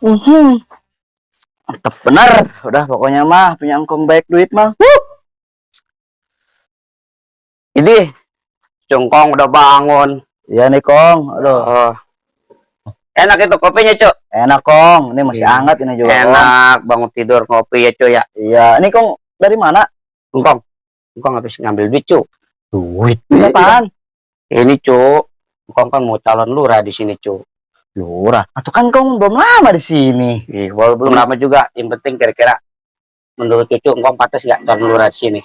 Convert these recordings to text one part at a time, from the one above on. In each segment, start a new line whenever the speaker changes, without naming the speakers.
Mhm. Mantep bener. Udah pokoknya mah punya engkong baik duit mah.
Ini Cungkong udah bangun.
Iya nih Kong. Aduh.
Oh, enak itu kopinya, Cuk.
Enak Kong. Ini masih hangat ini juga Kong.
Enak bangun tidur ngopi ya, Cuk ya.
Iya. Ini Kong dari mana?
Cungkong. Cungkong habis ngambil duit, Cuk.
Duit. Apaan?
Ini, Cuk. Cungkong kan mau calon lurah di sini, Cuk.
Lurah. Atau kan Kong belum lama di sini.
Ih, belum lama juga. Yang penting kira-kira menurut Cucu, Cungkong pantas nggak calon lurah di sini?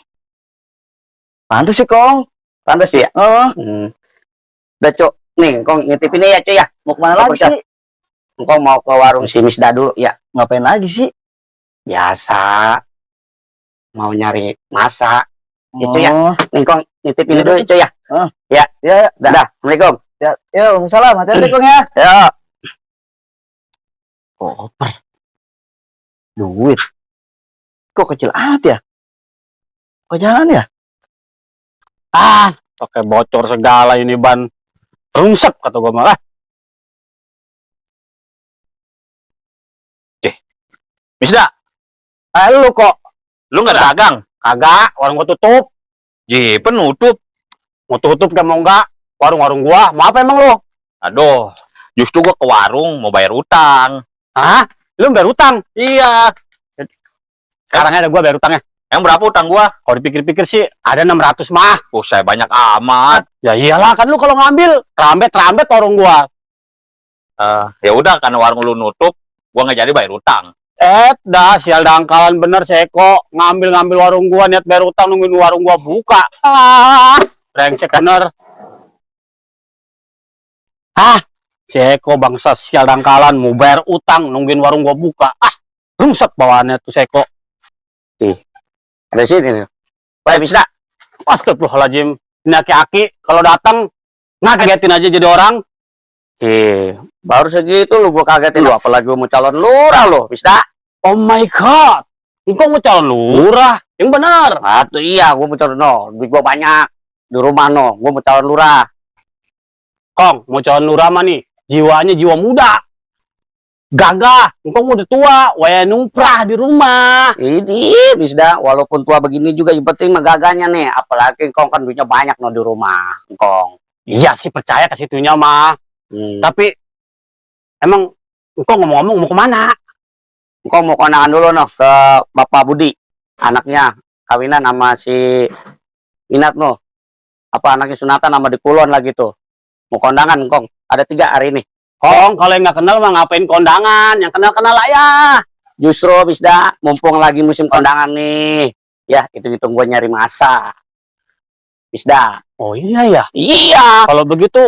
Pantes sih Kong.
Pantas ya?
Oh.
Udah, Cuk. Nih, Kong ngintip ini ya, Cuk ya.
Mau kemana lagi sih?
Kong mau ke warung si Misda dulu ya.
Ngapain lagi sih?
Biasa. Mau nyari masak. Gitu ya.
Oh.
Nih, Kong ngintip ini dulu, Cuk ya. Ya.
Ya.
Dah. Assalamualaikum.
Ya. Ya. Waalaikumsalam. Hati-hati Kong ya.
Ya.
Koper. Duit. Kok kecil amat ya? Kok jangan ya?
Pakai bocor segala ini ban. Rungsep kata gua malah. Misda, lu kok lu nggak dagang? Kagak, warung gua tutup. Penutup. Mau tutup gak mau enggak? Warung-warung gua, mau apa emang lu? Aduh, justru gua ke warung mau bayar utang. Hah? Lu bayar utang? Iya. Sekarang ada gua bayar utangnya. Yang berapa utang gua? Kalau dipikir-pikir sih ada 600 mah. Saya banyak amat. Ya iyalah kan lu kalau ngambil rambet warung gua. Ya udah karena warung lu nutup, gua nggak jadi bayar utang. Dah sial dangkalan bener Seko, ngambil warung gua niat bayar utang nungguin warung gua buka. Brengsek bener. Seko bangsa sial dangkalan mau bayar utang nungguin warung gua buka. Rungsek bawaannya tuh Seko.
Ada sini nih. Baik, bisa.
Astagfirullahaladzim. Ini aki-aki kalau datang ngagetin aja jadi orang.
Baru segitu lu gua kagetin lu, apalagi gua mau calon lurah lo, bisa.
Oh my god. Engkau mau calon lurah? Yang benar.
Tuh iya, gua mau calon duit gua banyak di rumah gua mau calon lurah.
Kong, mau calon lurah mah nih, jiwanya jiwa muda. Gagah, engkau udah tua, waya nungkrah di rumah.
Ini bisa, walaupun tua begini juga yang penting mah gagahnya nih, apalagi engkau kan duitnya banyak di rumah, engkau.
Iya sih percaya ke situnya mah. Tapi emang engkau ngomong-ngomong mau kemana?
Engkau mau kondangan dulu ke Bapak Budi, anaknya kawinan sama si Minat apa anaknya sunatan sama di Kulon lagi tuh. Mau kondangan engkau, ada 3 hari ini.
Kong, kalau yang nggak kenal mah ngapain kondangan? Yang kenal-kenal aja.
Justru Bisda, mumpung lagi musim kondangan nih. Ya, itu gue nyari masa. Bisda.
Oh iya ya?
Iya.
Kalau begitu,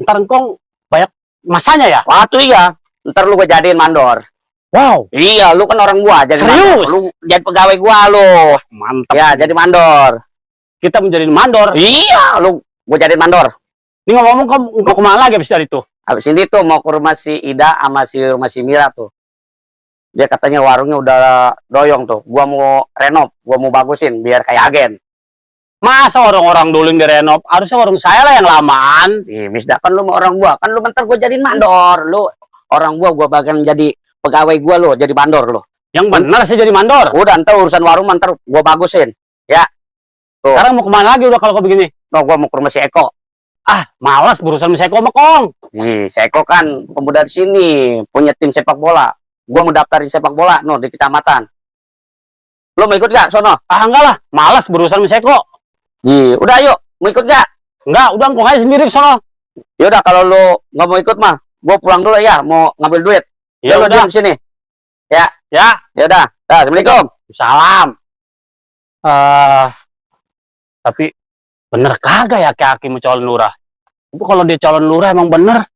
ntar engkong banyak masanya ya?
Waktu iya. Ntar lu gue jadiin mandor.
Wow.
Iya, lu kan orang gua. Jadi
serius?
Mandor. Lu jadi pegawai gua lu.
Mantap.
Ya, jadi mandor.
Kita menjadi mandor?
Iya, gue jadiin mandor.
Ini ngomong-ngomong, engkau kemana lagi habis dari itu?
Habis ini tuh mau ke rumah si Ida sama rumah si Mira tuh. Dia katanya warungnya udah doyong tuh. Gua mau renov, gua mau bagusin biar kayak agen.
Masa orang-orang dulu yang direnov? Harusnya warung saya lah yang lamaan.
Misda, kan lu mau orang gua. Kan lu bentar gua jadiin mandor. Lu orang gua bakal jadi pegawai gua lu, jadi mandor lu.
Yang benar sih jadi mandor.
Udah, ntar urusan warung ntar gua bagusin. Ya. Tuh.
Sekarang mau kemana lagi udah kalau begini?
Gua mau ke rumah si Eko.
Malas berurusan sama Seko sama Kong.
Seko kan pemuda di sini, punya tim sepak bola. Gua mau daftarin sepak bola di kecamatan. Lu mau ikut gak sono?
Enggak lah, malas berurusan sama Seko.
Udah yuk, mau ikut gak?
Enggak, udah Kong aja sendiri ke sono.
Yaudah kalau lu nggak mau ikut mah, gua pulang dulu ya, mau ngambil duit. Ya udah di sini. Ya. Yaudah. Assalamualaikum.
Salam. Tapi bener kagak ya aki-aki mau calon lurah? Itu kalau dia calon lurah emang bener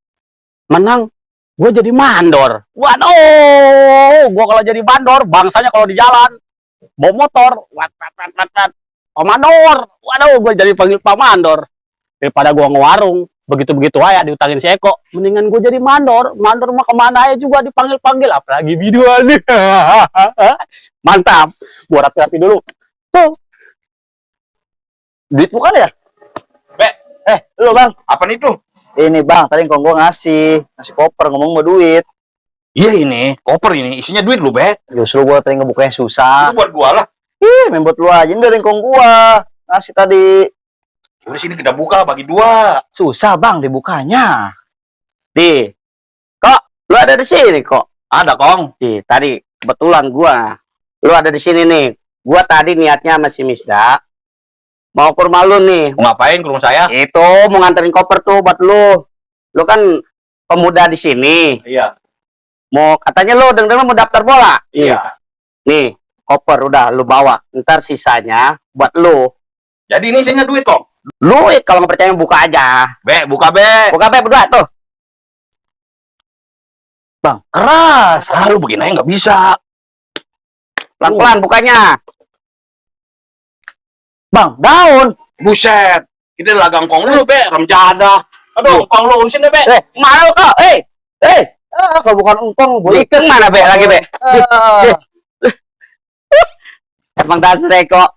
menang, gue jadi mandor. Waduh, gue kalau jadi mandor, bangsanya kalau di jalan bawa motor, Pak Mandor. Waduh, gue jadi panggil Pak Mandor. Daripada gue ngewarung, begitu-begitu aja diutangin si Eko. Mendingan gue jadi mandor. Mandor mah kemana aja juga dipanggil-panggil, apalagi videoan nih. Mantap. Gue rapi-rapi dulu. Tuh.
Duit bukan ya?
Lu bang,
Apa nih tuh? Ini bang, tadi kong gua ngasih koper ngomong mau duit.
Iya ini, koper ini, isinya duit lu, Be.
Justru gua tadi ngebukanya susah.
Itu buat gua lah.
Ih, main buat lu aja. Ini dari kong gua. Ngasih tadi.
Udah sini kita buka bagi 2.
Susah, Bang, dibukanya.
Di, kok lu ada di sini kok?
Ada, Kong.
Di, tadi kebetulan gua, lu ada di sini nih. Gua tadi niatnya sama si Misda mau ke rumah lu nih.
Mau ngapain ke rumah saya?
Itu mau nganterin koper tuh buat lu. Lu kan pemuda di sini.
Iya.
Mau katanya lu denger mau daftar bola.
Iya.
Nih, koper udah lu bawa. Ntar sisanya buat lu.
Jadi ini isinya duit, Kong.
Lu kalau nggak percaya buka aja.
Be, buka, Be.
Buka apa berdua tuh?
Bang, keras.
Ah, lu begini aja nggak bisa.
Pelan-pelan bukanya.
Bang, daun.
Buset. Kita lagang Kong dulu, Be. Remjada. Aduh, Kong lu urusin deh, Be.
Mana lu kok?
Kalau bukan engkong, gua
Ikan mana be lagi be?
Ah.
Emang dasar kok.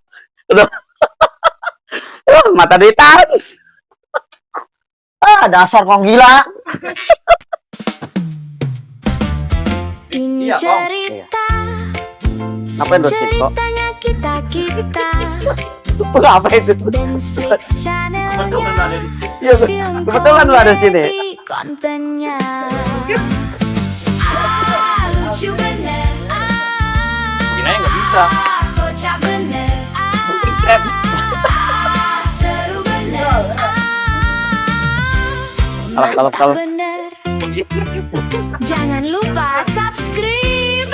Aduh. Mata duitan.
Dasar kong gila.
Ini
Iya, Kong.
cerita,
Ngapain lu sih kok?
ceritanya kita
Apa itu?
Dance channelnya,
Iya, kebetulan lu ada sini.
TV kontennya. Lucu bener,
Begini aja nggak bisa.
kocak bener, seru bener,
Kalau
bener. Jangan lupa subscribe.